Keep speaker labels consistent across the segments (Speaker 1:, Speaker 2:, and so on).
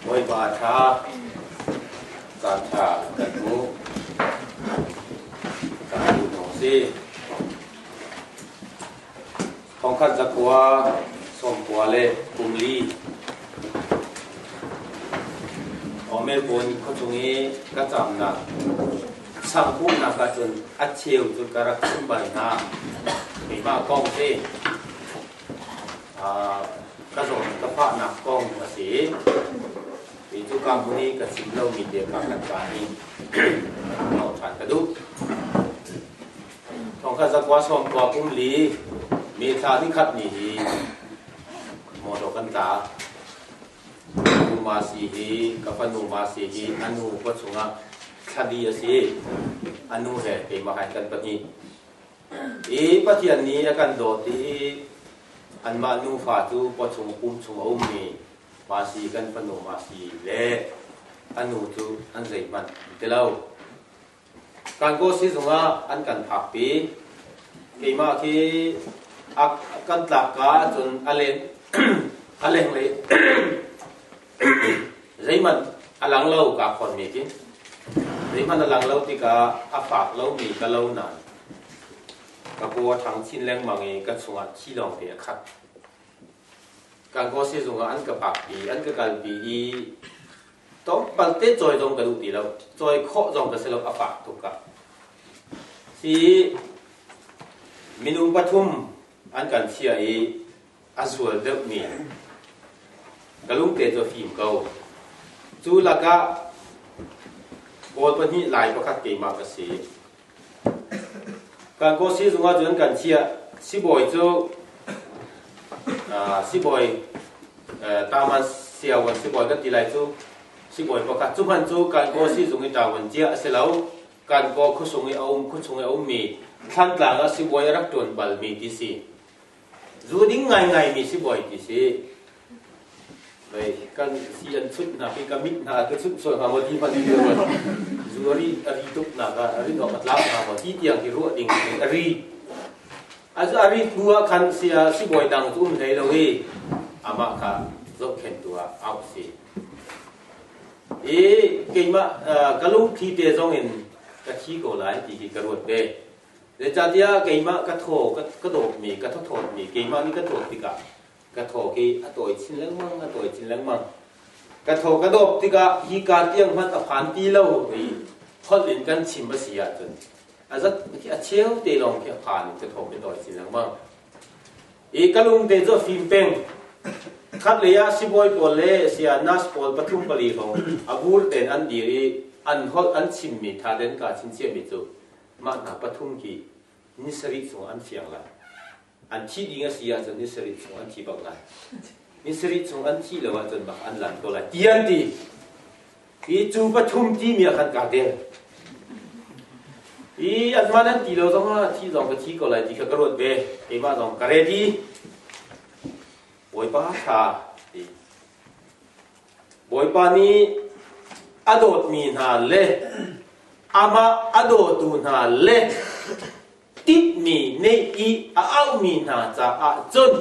Speaker 1: Bawipa ṭha, caan ṭha kan hmu. Kan duh hna si. Thongkhat zakua sawmkua le kumli. Omelbon khuachung i ka camnak sangpuhnak ahcun a cheu cu ka rak chim bal hna. Keimah kong si. Ka zawn ka fahnak kong a si. Hi cu ka hmun i ka chim lomi te kha kan pa nih hmuh ṭhan ka duh. Thongkhat zakua sawmkua kum li May thla nikhat ni hi motor kan tla. Nu Masi hi ka fanu Masi hi a nu khua chungah thlali a si. A nu he keimah he kan pahnih. Hi Pathian nih a kan dawt i anmah nufa cu pawchung pum chung a ummi Masi kan fanu Masi le a nu cu an zeihmanh an ti lo. Kankaw sizung ah an kan phakpi. Keimah khi a kan tlakka ahcun a leng a lenglei zeihmanh a lang lo kaa khonmi khi. Zeihmanh a lang lo tikah a fak lomi ka lo nain ka paw a ṭhang chin lengmang i ka chungah thi lawngte a khat. Kankaw sizung ah an ka phakpi, an ka kalpi i tlawmpal te cawi zong ka duh ti lo. Cawi khawh zong ka si lo, a fak tuk ah. Hi minung pathum an kan chiah i a zual deuhmi ka lungte cu a fim ko. Cu lakah Kawl pahnih Lai pakhat keimah ka si. Kan kaw sizung ahcun kan chiah. Sibawi cu sibawi taman siawan sibawi kan ti lai cu sibawi pakhat cu hman cu kan kaw sizung i ṭawan cia a si lo. Kan kaw khuasung i a um khuachung i a ummi Thlantlang ah sibawi a rak ṭuan balmi ti si. Zu ding ngaingai mi sibawi ti si. Vei kan si an chut hna khi ka mit hna ka chut sual hnga maw ti hmanh in ruat. Zu a ri a ri tuk nak ah a rin awk a tlak hnga maw ti tiang hi ruah ding a ri. A zu a ri hnu ah khan sia sibawi dang cu um hlei lo i amah kha zohkhenhtu ah auh si. I keimah ka lungthli te zong in ka thi ko lai ti hi ka ruat ve. Zeicahtiah keimah ka thaw ka dawtmi, ka thawthawtmi, keimah nih ka dawt tikah ka thaw khi a tawi chin lengmang, a tawi chin lengmang. Ka thaw ka dawp tikah hi ka tiang hmanh a phan ti lo i holh in kan chim a si ahcun a zat khi a cheu te lawng khi a phan in ka thaw khi tawi chin lengmang. I ka lungte cu a fim peng. Khat lei ah sibawi pawl le sia nurse pawl pathum pali hrawng a bur tein an dir i an holh an chimmi tha den ka chinciami cu Mah hna pathum hi ni sarih chung an fiang lai. An thih ding a si ahcun ni sarih chung an thi bak lai. Ni sarih chung an thih lo ahcun bak an lan ko lai. Ti an ti. I cu pathum timi ah khan kaa tel. I anmah nan ti lo zong ah thi zong ka thi ko lai ti kha ka ruat ve. Keimah zong ka ready. Bawipa tha ti. Bawipa nih a dawtmi hna le amah a dawtu hna le tinhmi neih i a auhmi hna caah cun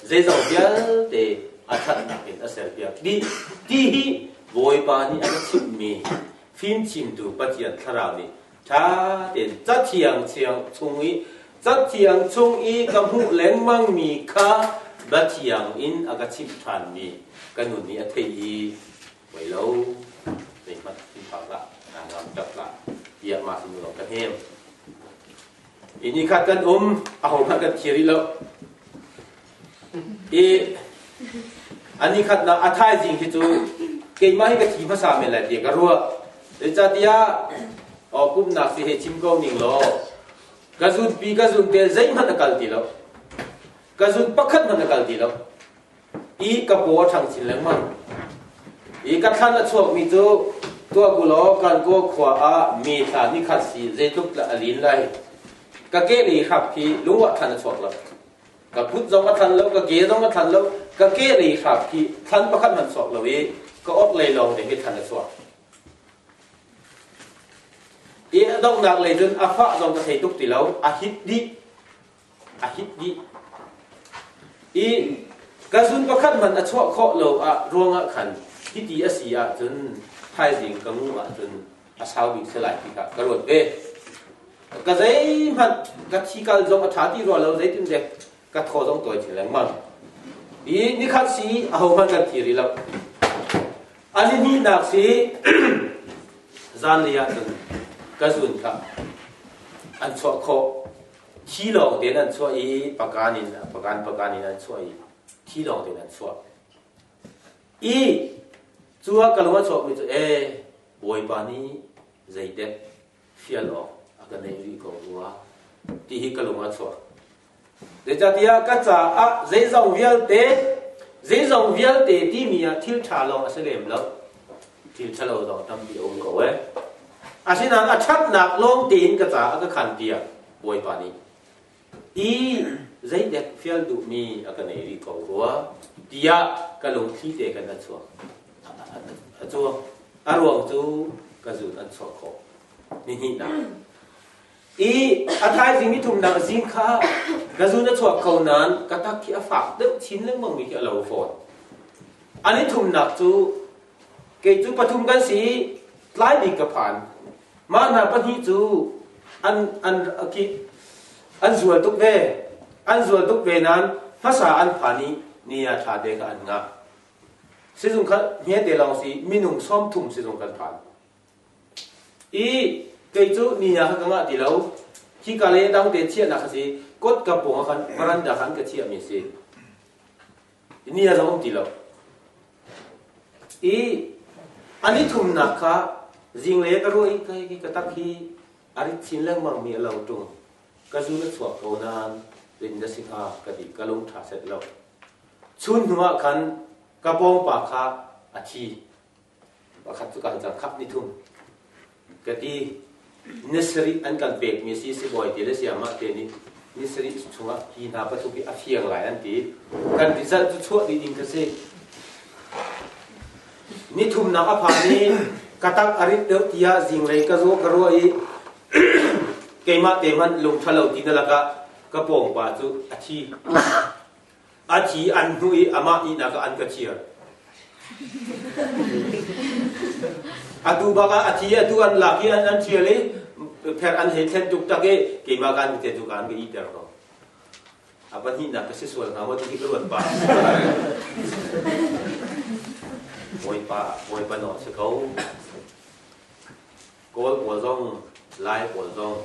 Speaker 1: zeizong vialte a ṭhatnak in a serpiak dih ti hi Bawipa nih a ka chimhmi fimchimtu Pathian Thlarau nih ṭha tein Cathiang chung i Cathiang chung i ka hmuh lengmangmi kha Pathiang in a ka chimh ṭhanmi ka nun nih a theih i Voi lo, zeihmanh in phak hlah, naa ngam ṭap hlah, tiah mah sin lawng ka hnem. I nikhat kan um, ahohmanh kan thi rih lo. I a nikhatnak a thaizing khi cu keimah hi ka thi hmasa men lai tiah ka ruah. Zeicahtiah pumnak si he chim ko ning law ka zunpi ka zunte zeihmanh a kal ti lo. Ka zun pakhat hmanh a kal ti lo. I ka paw a ṭhang chin lengmang. I ka thlan a chuakmi cu tuah u law Kankaw khua ah mi thla nikhat si zeitluk tlah a lin lai. Ka kehlei hrap khi lungwah thlan a chuak lo. Ka kut zong a thlan lo, ka ke zong a thlan lo, ka kehlei hrap khi thlan pakhat hmanh chuak lo i ka orhlei lawng te hi thlan a chuak. I a donghnak lei cun a fah zong ka thei tuk ti lo, a hit dih. A hit dih. I ka zun pakhat hmanh a chuah khawh lo ah ruangah khan Hiti a si ahcun thaizing ka ngu ahcun a sau bik si lai ti kha ka ruat ve. Ka zeihmanh ka thi kal zong a ṭha ti rua lo, zeitin dek ka thaw zong tawi chin lengmang. I nikhat si ahohmanh kan thi rih lo. A lihnihnak si zanlei ahcun ka zun kha an chuah khawh. Thi lawng tein an chuah i pakan in pakan pakan in an chuah i thi lawng tein an chuah. I cu ah ka lung a chuakmi cu ee Bawipa nih zeidek fial awk a ka neih rih ko rua ti hi ka lung a chuak. Zeicahtiah ka caah zeizong vialte zeizong vialte timi ah thil ṭha lawng a si lem lo. Thil ṭhalo zong tampi a um ko ee. Asinain a ṭhatnak lawng tein ka caah a ka khan tiah Bawipa nih i zeidek fial duhmi a ka nei rih ko rua tiah ka lungthli te khan a chuak. A cuang. A ruang cu ka zun an chuah khawh. Ni hnihnak. I a thaizing ni thumnak zing kha ka zun a chuak ko nain ka tak khi a fak deuh chin lengmang mi khi a lo fawn. An i thumnak cu kei cu pathum kan si i tlai bik ka phan. Mah hna pahnih cu an an ki an zual tuk ve. An zual tuk ve nain hmasa an phan i ni a ṭha te kha an ngah. Sizung kha hme te lawng si minung 30 sizung kan phan. I kei cu ni ah khan ka ngah ti lo. Hika le dang te chiahnak kha si kot ka pawng ah khan veranda khan ka chiahmi a si. Ni ah zong um ti lo. I an i thumnak kha zinglei ka ruah i kai ka tak hi a rit chin lengmang mi a lo ṭung. Ka zun a chuak ko nain rin na si hnga ka ti ka lung ṭha set lo. Chun hnu ah khan ka pawngpa kha a thi. Pakhat cu kan cang khap ni thum. Ka ti ni sarih an kan pekmi si sibawi te le sayamah te nih ni sarih chungah hi hna pathum hi a fiang lai an ti. Kan result cu chuah dih ding ka si. Ni thumnak a phan i ka tak a rit deuh tiah zinglei ka zaw ka ruah i keimah te hmanh lung ṭhalo ti na lakah ka pawngpa cu a thi. A thi an hnuh i amah ihnak ah an ka thiar. Atu bak ah a thi atu an lak i an thial i pher an hei thlen tuk tak i keimah kan te tu kan ka iter ko. A pahnihnak ka si sual hnga maw ti ka ruat pah. Bawipa Bawipa nawl si ko. Kawl pawl zong Lai pawl zong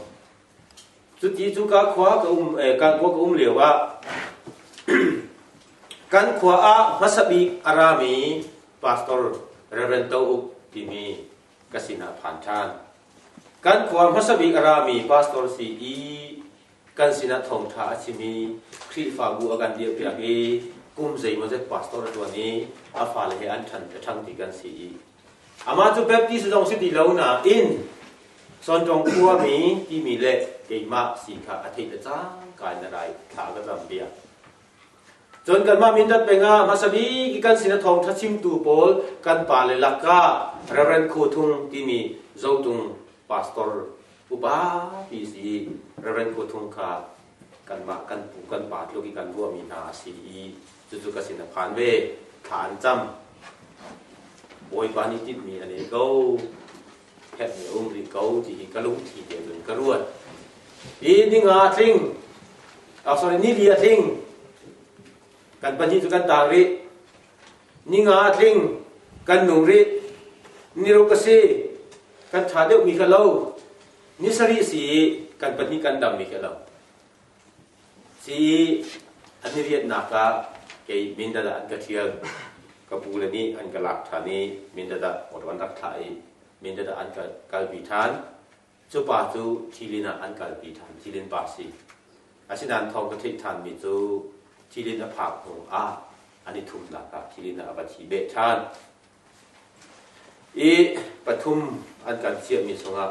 Speaker 1: Cuti cu ka khua ka um kan khua ka um lio ah kan khua ah hmasa bik a rami pastor Reverend To Uk timi ka sinah phan ṭhan. Kan khua hmasa bik a rami pastor si i kan sinah thawngṭha a chim i Khrihfabu a kan dirpiak i kum zeimawzet pastor a ṭuan i a fale he an ṭhan a ṭhang ti kan si i Amah cu Baptist zong si ti lo nain Sontong khuami timi le keimah si kha a theih le cangka in a rai thla ka cam piak. Cun kanmah Mindat peng ah hmasa bik i kan sin a thawngṭha chimtu pawl kan pale lakah Reverend Khu Thung timi Zotung pastor upa pi si Reverend Khu Thung kha kanmah kan pu kan pa tluk i kan ruahmi hna a si i cucu ka sin a phan ve thla an cam Bawipa nih tinhmi a nei ko herhmi a um rih ko ti hi ka lungthli te cun ka ruat i ninga a tling ah sorry ni li a tling kan pahnih cu kan tang rih ninga a tling kan nung rih niruk a si kan ṭha deuhmi kha lo Ni sarih si i kan pahnih kan dammi khi a lo. Si i an i rianhnak ah kei Mindat ah an ka ṭhial. Ka pu le nih an ka lak ṭhan i Mindat ah motor an rak thlah i Mindat ah an ka kalpi ṭhan. Cu pa cu Thilin ah an kalpi ṭhan. Thilin pa si. Asinain thawng ka theih ṭhanmi cu Thilin a phak hnu ah an i thumnak ah Thilin ah a va thi beh ṭhan. I pathum an kan chiahmi chungah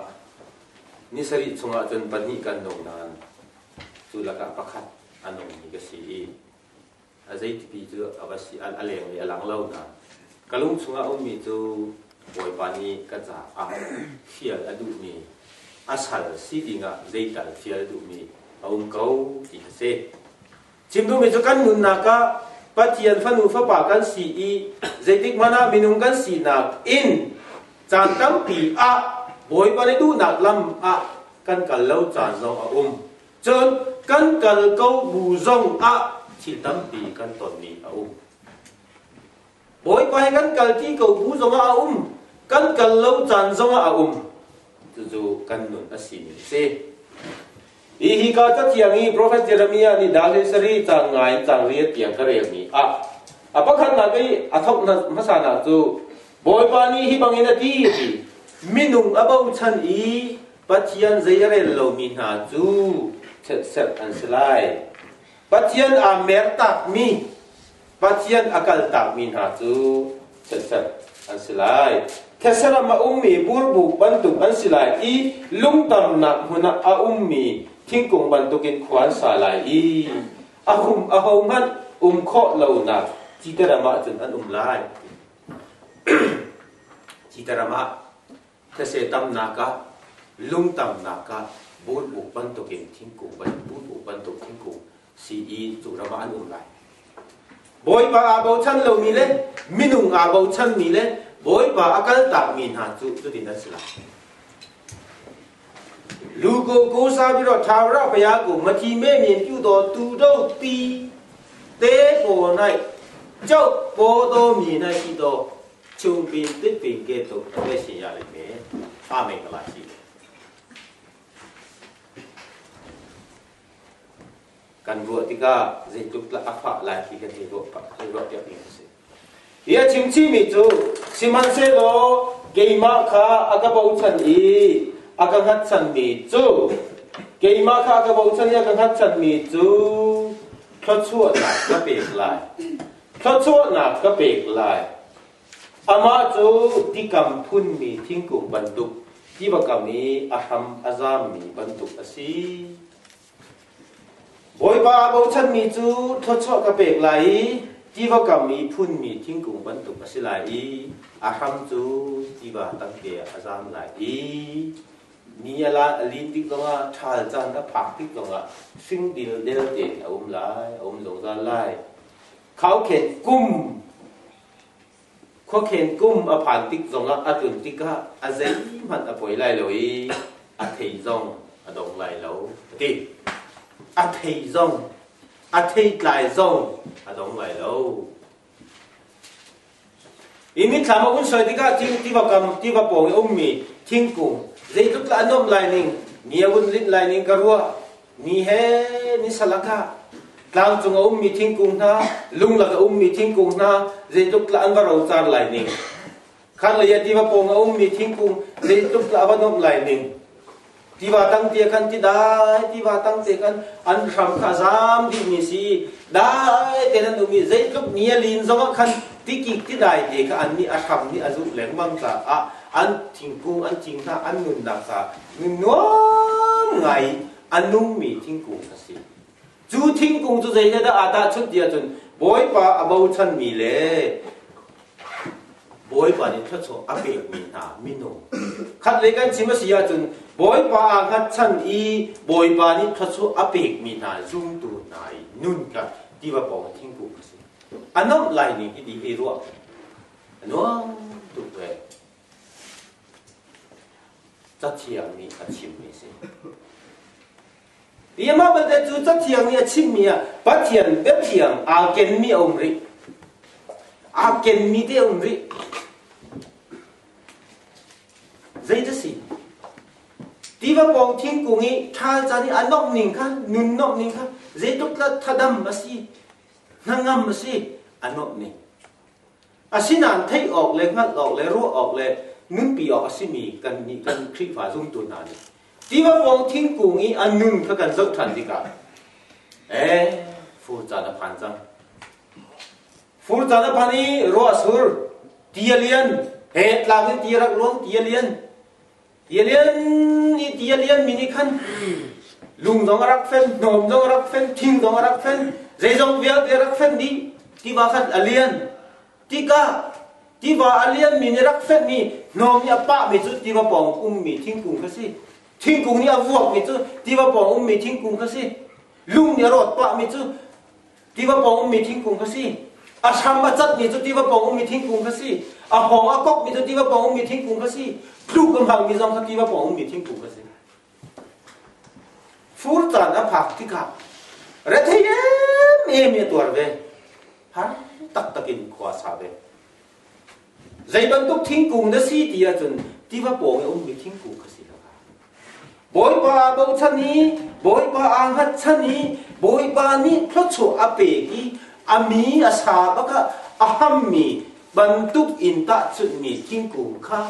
Speaker 1: ni sarih chungah cun pahnih kan nung nain cu lakah pakhat a nungmi ka si i a zeitipi cu a va si a leng i a lang lo nain ka lung chungah ummi cu Bawipa nih ka caah fial a duhmi a sal si dingah zeital fial a duhmi a um ko ti a si. Chim duhmi cu kan nunnak ah Pathian fanu fapa kan si i zeitik hmanh ah minung kan sinak in caan tampi ah Bawipa nih duhnak lam ah kan kal lo caan zong a um. Cun kan kal ko bu zong ah thil tampi kan tonmi a um. Bawipa he kan kal ti ko bu zong ah a um. Kan kal lo caan zong ah a um. Cucu kan nun a si mi a si. Hi hika cathiang i Profet Jeremiah nih dal hi sari cang ngai in cang riat tiang ka relmi ah a pakhatnak i a thok hmasa nak cu Bawipa nih hi bangin a ti ti minung a bochan i Pathian zei a rel lomi hna cu chetserh an si lai. Pathian aa mertakmi, Pathian a kaltakmi hna cu chetserh an si lai. Thetse ram a ummi burbuk bantuk an si lai i lungtamnak hmun ah a ummi thingkung bantukin khua an sa lai i a hum ahohmanh um khawh lonak cite ram ah cun an um lai. Cite ram ah Thetse tamnak ah, lungtamnak ah burbuk bantukin thingkung burbuk bantuk thingkung si i cu ram ah an um lai. Bawipa aa bochan lomi le minung aa bochanmi le Bawipa a kaltakmi hna cu cutin an si lai. လူကိုကိုးစားပြီးတော့ထာဝရဘုရားကိုမထီမဲ့မြင်ပြုသောသူတို့သည်သဲပေါ်၌ကျောက်ပေါ်သောမြေ၌ရှိသော ချုံပင်သစ်ပင်ကဲ့သို့အသက်ရှင်ရလိမ့်မယ်အာမင်္ဂလာရှိတယ်kan ruah tikah zeitluk tla a fah lai ti kan hei ruah hei ruah piak ding a si. Hi a chim chihmi cu sihmanhsehlaw keimah kha a ka bochan i a ka hngatchanmi cu keimah kha a ka bochan i a ka hngatchanmi cu thluachuahnak ka pek lai. Thluachuahnak ka pek lai. Amah cu tikam phunmi thingkung bantuk, tiva kam i a hram a zammi bantuk a si. Bawipa aa bochanmi cu thluachuah ka pek lai i tiva kam i phunmi thingkung bantuk a si lai i a hram cu tiva tangte ah a zam lai i ni a la a lin tik zongah ṭhal caan a phak tik zongah hring dildel tein a um lai, a um zungzal lai. Khaukhen kum khuakhen kum a phan tik zongah a tlun tikah a zeihmanh a poi lai lo i a thei zong a dong lai lo a ti. A thei zong a theitlai zong a dong lai lo. I mitthlam a hun soi tikah tiva kam tiva pawng i ummi thingkung zeitluk tla a nuamh lai ning ni a hun linh lai ning ka ruah Ni he ni salak ah tlangcung a ummi thingkung hna, lunglak a ummi thingkung hna zeitluk tla an va rocar lai ning. Khan lei ah tiva pawng a ummi thingkung zeitluk tla a va nuamh lai ning. Tiva tang te khan ti dai, tiva tang te khan an hram kha zam dihmi si. Dai te nan um i zeitluk ni a lin zong ah khan tikik ti dai te kha an nih a hram nih a zuh lengmang caah an thingkung an thing hna an nunnak caah nuam ngai a nungmi thingkung a si. Cu thingkung cu zei he dah aa tahchunh ti ahcun Bawipa a bochanmi le Bawipa nih thluachuah a pekmi hna minung. Khat lei kan chim a si ahcun Bawipa aa hngatchan i Bawipa nih thluachuah a pekmi hna zumtu hna i nun kha tiva pawng thingkung a si. A nomh lai ning hi ti hei ruah. A nuam tuk ve. Cathiang nih a chimmi a si. Hi amah belte cu Cathiang nih a chimmi ah Pathian biathiang aa kenmi a um rih. Aa kenmi te a um rih. Zei cu si? Tiva pawng thingkung i ṭhal caan i a nomh ning kha, nun nomh ning kha zeitluk thadam a si, hnangam a si, a nomh ning. Asinain theih awk le hngalh awk le ruah awk le nunpi awk a simi kannih kan Khrihfa zumtu hna nih tiva pawng thingkung i a nun kha kan zoh ṭhan tikah ee fur caan a phan cang. Fur caan a phan i ruah sur, ti a lian, he tlang in ti a rak luang, ti a lian. Ti a lian i ti a lian mi nih khan lung zong a rak fen, hnawm zong a rak fen, thing zong a rak fen, zeizong vialte a rak fen dih. Tiva khan a lian. Tikah tiva a lian mi nih rak fenh mi hnawm nih a pah mi cu tiva pawng ummi thingkung kha si. Thingkung nih a vuak mi cu tiva pawng ummi thingkung kha si. Lung nih a rawt pah mi cu. Tiva pawng ummi thingkung kha si. A hram a catmi cu tiva pawng ummi thingkung kha si. A hawng a kokmi cu tiva pawng ummi thingkung kha si. Tluk a hmangmi zong kha tiva pawng ummi thingkung kha si. Fur caan a phak tikah rethei em em a tuar ve. Har taktak in khua sa ve. Zei bantuk thingkung na si ti ahcun tiva pawng i ummi thingkung kha si lo. Bawipa aa bochan i Bawipa aa hngatchan i Bawipa nih thluachuah a pek i a mi a sa bak ah a hammi bantuk in tahchunhmi thingkung kha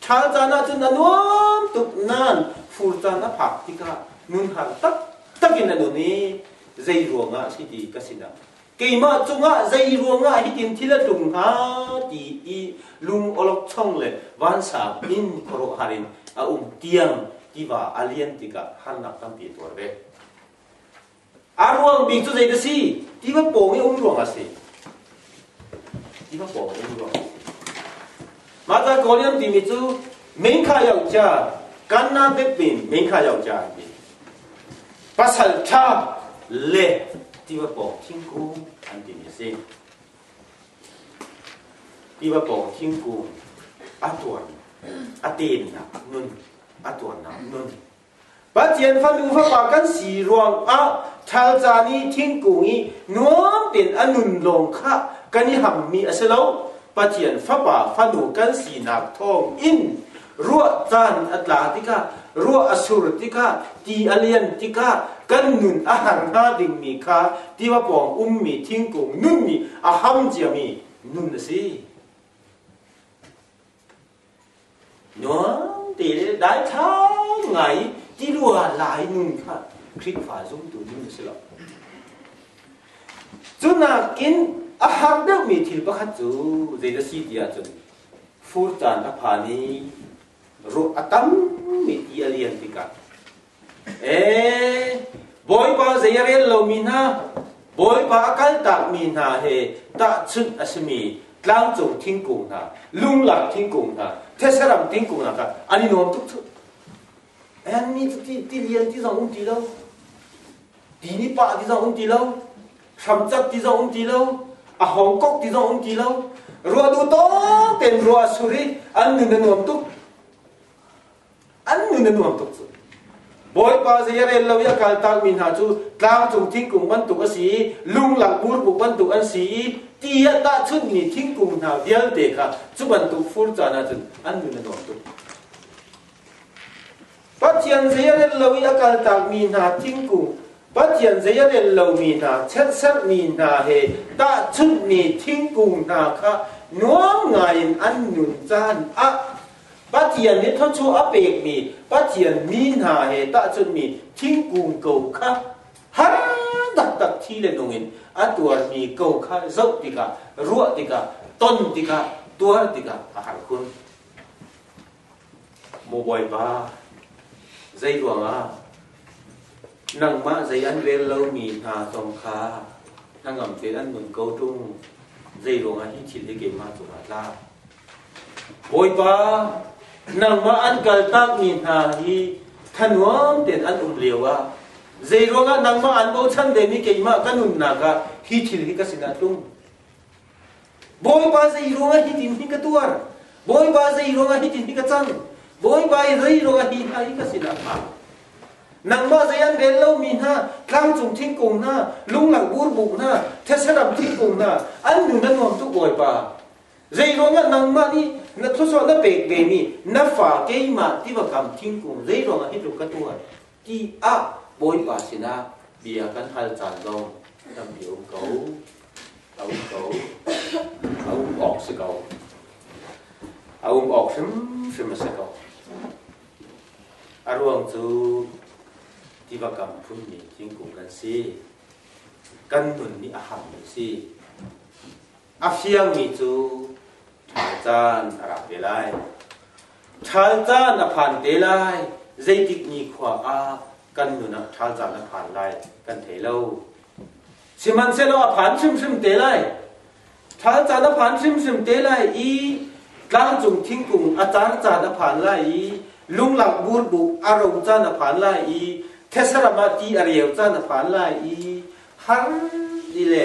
Speaker 1: ṭhal caan ahcun a nuam tuk nain fur caan a phak tikah nun har taktak in a nun i zei ruangah si ti ka sinah keimah cungah zei ruangah hitin thil a tlung hnga ti i lung awlokchong le vansang in khuaruahhar in a um tiang tiva a lian tikah harnak tampi a tuar ve. A ruang bik cu zei a si? Tiva pawng i um ruang a si. Tiva pawng i um ruang a si. Mah ca Kawliam timi cu Mingkha yauca kanna bepin mingkha yauca an ti. Pasal ṭha le tiva pawng thingkung an timi a si. Tiva pawng thingkung a tuan a tennak nun a tuannak nun Pathian fanu fapa kan si ruangah ṭhal caan i thingkung i nuam tein a nun lawng kha kan i hammi a si lo. Pathian fapa fanu kan sinak thawng in ruah caan a tla tikah, ruah a sur tikah, ti a lian tikah kan nun a har hnga dingmi kha tiva pawng ummi thingkung nun nih a ham ciami nun a si. Nuam te le daithlang ngai tilua lai nun kha Khrihfa zumtu nun a si lo. Cu nakin a har deuhmi thil pakhat cu zei a si ti ahcun fur caan a phan i ruah a tammi ti a lian tikah ee Bawipa zei a rel lomi hna Bawipa a kaltakmi hna he tahchunh a simi tlangcung thingkung hna lunglak thingkung hna thesaram thingkung hna kha an i nuam tuk cu an ni cu ti ti lian ti zong um ti lo ti ni pah ti zong um ti lo hramcat ti zong um ti lo a hong kok ti zong um ti lo ruah duh tawk ten ruah a sur i an nun a nuam tuk An nun a nuam tuk cu. Bawipa zei a rel lo i a kaltakmi hna cu tlangcung thingkung bantuk a si i lunglak burbuk bantuk an si i ti ah tahchunhmi thingkung hna vialte kha cu bantuk fur caan ahcun an nun a nuam tuk. Pathian zei a rel lo i a kaltakmi hna thingkung Pathian zei a rel lomi hna chiatserhmi hna he tahchunhmi thingkung hna kha nuam ngaiin an nun caan ah Pathian nih thluachuah a pekmi Pathian mi hna he tahchunhmi thingkung ko kha har taktak thi le nung in a tuarmi ko kha zoh tikah, ruah tikah, ton tikah, tuar tikah a har khun. Maw Bawipa, zei ruangah nangmah zei an rel lomi hna zong kha hnangam tein an nun ko ṭung, zei ruangah hi thil hi keimah cungah a tlak? Bawipa, nangmah an kaltakmi hna hi thanuam tein an um lioah zeiruangah nangmah an bochan vemi keimah ka nunnak ah hi thil hi ka sinah tlung? Bawipa zeiruangah hitin hi ka tuar? Bawipa zeiruangah hitin hi ka cang? Bawipa zeiruangah hi hna hi ka sinah phak? Nangmah zei an rel lomi hna, tlangcung thingkung hna, lunglak burbuk hna, thesaram thingkung hna, an nun a nuam tuk Bawipa. Zeiruangah nangmah nih na thluachuah na pek vemi na fa keimah tiva kam thingkung zeiruangah hi tluk ka tuar ti ah Bawipa sinah bia kan hal caan zong tampi a um ko. A um ko. A um awk si ko. A um awk hrimhrim a si ko. A ruang cu tiva kam phunmi thingkung kan si. Kan nun nih a hammi si. A fiangmi cu ṭhal caan a rak te lai. Ṭhal caan a phan te lai. Zeitik ni khua ah kan nun ah ṭhal caan a phan lai kan thei lo. Sihmanhsehlaw a phan hrimhrim te lai. Ṭhal caan a phan hrimhrim te lai i tlangcung thingkung a car caan a phan lai i lunglak burbuk a ro caan a phan lai i thesaram ah ti a reu caan a phan lai i har le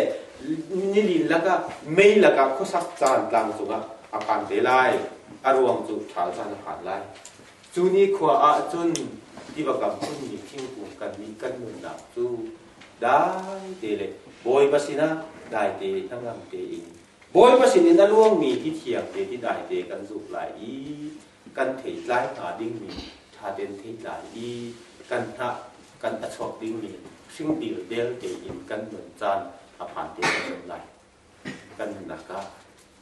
Speaker 1: nilin lakah mei lakah khuasak caan tlang cungah a phan te lai. A ruang cu ṭhal caan a phan lai. Cu ni khua ah cun tiva kam phunmi thingkung kan nih kan nunnak cu dai te le Bawipa sinah dai te hnangam tein Bawipa sinin a luangmi ti thiang te ti dai te kan zuk lai i kan theitlai hnga dingmi ṭha tein theitlai i kan hnah kan a chuak dingmi hring dildel tein kan nun caan a phan te kan lai. Kan nunnak ah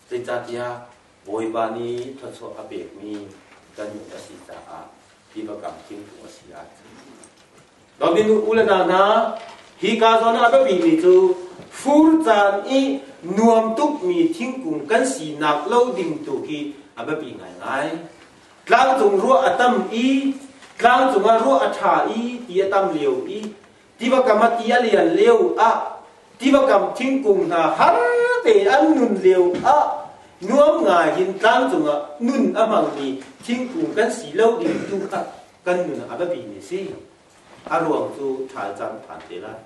Speaker 1: zeicahtiah Bawipa nih thluachuah a pekmi kan nun a si caah tiva kam thingkung a si ahcun. Dawtmi u le nau hna, hi ka zawn ah a biapimi cu fur caan i nuam tukmi thingkung kan sinak lo ding tu khi a biapi ngaingai. Tlangcung ruah a tam i tlangcung ah ruah a ṭha i ti a tam lio i tiva kam ah ti a lian lio ah tiva kam thingkung hna har tein an nun lio ah nuam ngai hin tlangcung ah nun a hmangmi thingkung kan si lo ding tu kha kan nun ah a biapimi a si. A ruang cu ṭhal caan phan te lai.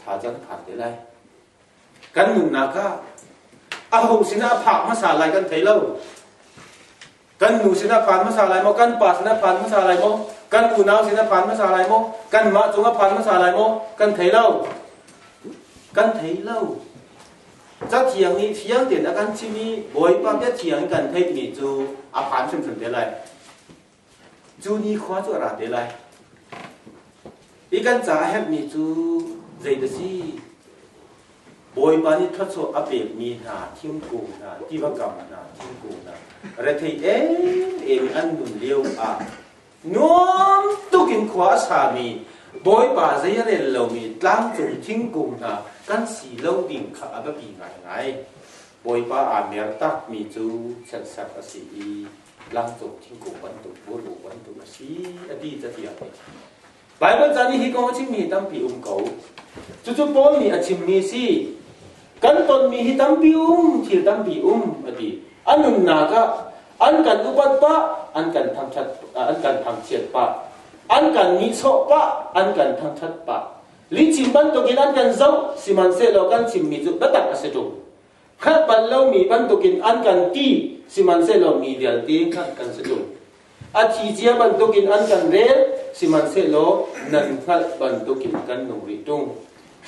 Speaker 1: Ṭhal caan phan te lai. Kan nunnak ah aho sinah a phak hmasa lai kan thei lo. Kan nu sinah phan hmasa lai maw? Kan pa sinah phan hmasa lai maw? Kan unau sinah phan hmasa lai maw? Kanmah cungah phan hmasa lai maw? Kan thei lo. Kan thei lo. Cathiang nih fiang tein a kan chim i Bawipa biathiang in kan theihmi cu a phan hrimhrim te lai. Cu ni khua cu a ra te lai. I kan ca a herhmi cu zeidah si? Bawipa nih thluachuah a pekmi hna thingkung hna, tiva kam hna, thingkung hna, rethei emem in an nun lio ah nuam tuk in khua a sami Bawipa zei a rel lomi tlangcung thingkung hna kan si lo ding kha a biapi ngaingai. Bawipa aa mer takmi cu chiatserh a si i tlangcung thingkung bantuk burbu bantuk a si a ti cathiang nih. Baibal ca nih hi kong a chimmi tampi um ko. Cucu Paul nih a chimmi si. Kan tonmi hi tampi um, thil tampi um a ti. A nunnak ah an kan upat pah, an kan thangṭhat, an kan thangchiat pah, an kan nihsawh pah, an kan thangṭhat pah. Lihchim bantukin an kan zoh, sihmanhsehlaw kan chimmi cu biatak a si ṭung. Hngalh bal lomi bantukin an kan ti, sihmanhsehlaw mi vialte hngalh kan si ṭung. A thi cia bantukin an kan rel, sihmanhsehlaw nan hngalh bantukin kan nung rih ṭung.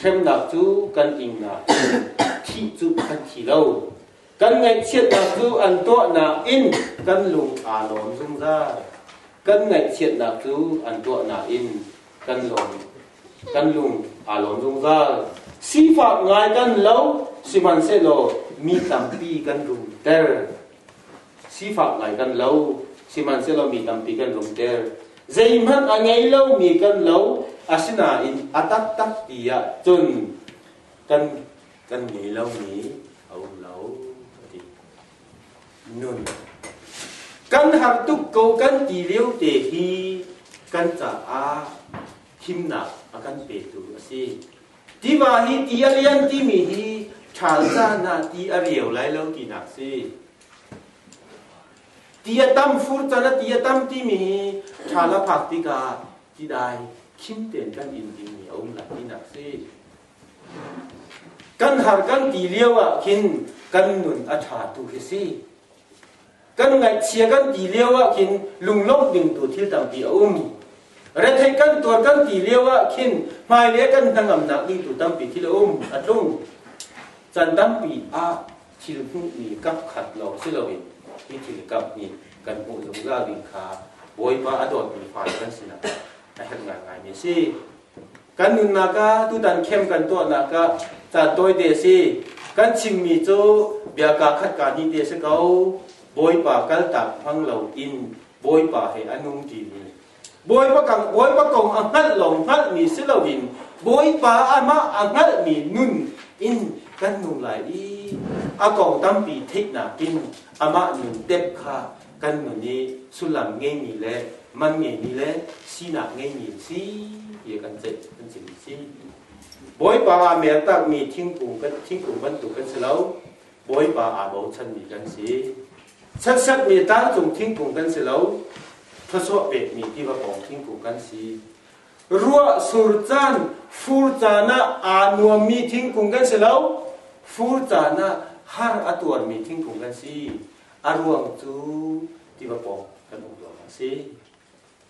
Speaker 1: Hremnak cu kan ing nain thih cu kan thi lo. Kan ngaihchiatnak cu an tuahnak in kan lung aa lawm zungzal. Kan ngaihchiatnak cu an tuahnak in kan lawm kan lung aa lawm zungzal. Sifak ngai kan lo, sihmanhsehlaw mi tampi kan rumter. Sifak ngai kan lo, sihmanhsehlaw mi tampi kan rumter. Zeihmanh a ngei lomi kan lo, asinain a taktak ti ah cun kan kan ngei lomi a um lo a ti. Nun kan har tuk ko kan ti lio te hi kan caah himnak a kan petu a si. Tiva hi ti a lian timi hi ṭhal caan ah ti a riau lai lo tinak si. Ti a tam fur caan ah ti a tam timi hi ṭhal a phak tikah ti dai khim tein kan in dingmi a um lai tinak si. Kan har kan ti lio ah khin kan nun a ṭha tu khi si. Kan ngaihchia kan ti lio ah khin lunglawmh ding tu thil tampi a um. Retheih kan tuar kan ti lio ah khin hmailei kan hnangamnak ding tu tampi thil a um, a tlung. Can tampi ah thil hmuhmi kap khat lawng si loin hi thil kap nih kan hmuh zungzal ding kha Bawipa a dawtmi fale kan sinak a herh ngaingaimi a si. Kan nunnak ah tutan khem kan tuahnak ah caan tawite a si. Kan chimmi cu bia kaa khat kaa hnih te a si ko. Bawipa kaltak hmang loin Bawipa he a nung ṭimi. Bawipa kong, Bawipa kong a hngalh lawng hngalhmi si loin Bawipa amah a hngalhmi nun in kan nung lai i a kong tampi theihnak in amah nun tep kha kan nun i sullam ngeimi le man ngeimi le sinak ngeimi si ti kan ceih kan chim si. Bawipa aa mer takmi thingkung kan thingkung bantuk kan si lo. Bawipa aa bochanmi kan si. Chiatserhmi tlangcung thingkung kan si lo. Thluachuah pekmi tiva pawng thingkung kan si. Ruah sur caan, fur caan ah aa nuammi thingkung kan si lo. Fur caan ah har a tuarmi thingkung kan si. A ruang cu tiva pawng kan um ruangah a si.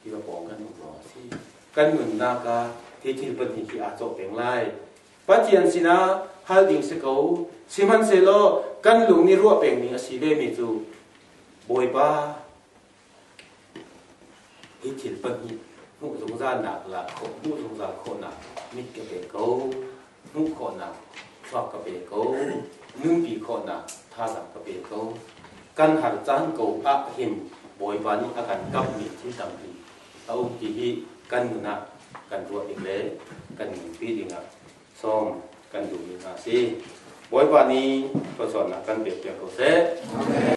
Speaker 1: Tiva pawng kan um ruangah a si. Kan nunnak ah hi thil pahnih hi aa cawh peng lai. Pathian sinah hal ding si ko. Sihmanhsehlaw kan lung nih ruah peng ding a si vemi cu Bawipa hi thil pahnih hmuh zungzalnak la khawh hmuh zungzal khawhnak mit ka pe ko hmuh khawhnak thluak ka pe ko nunpi khawhnak thazaang ka pe ko kan har caan ko ah hin Bawipa nih a kan kamhmi thil tampi a um ti hi kan nun ah kan ruah ding le kan nunpi ding ah sawm kan duhmi hna si Bawipa nih thluachuahnak kan pek piak ko seh.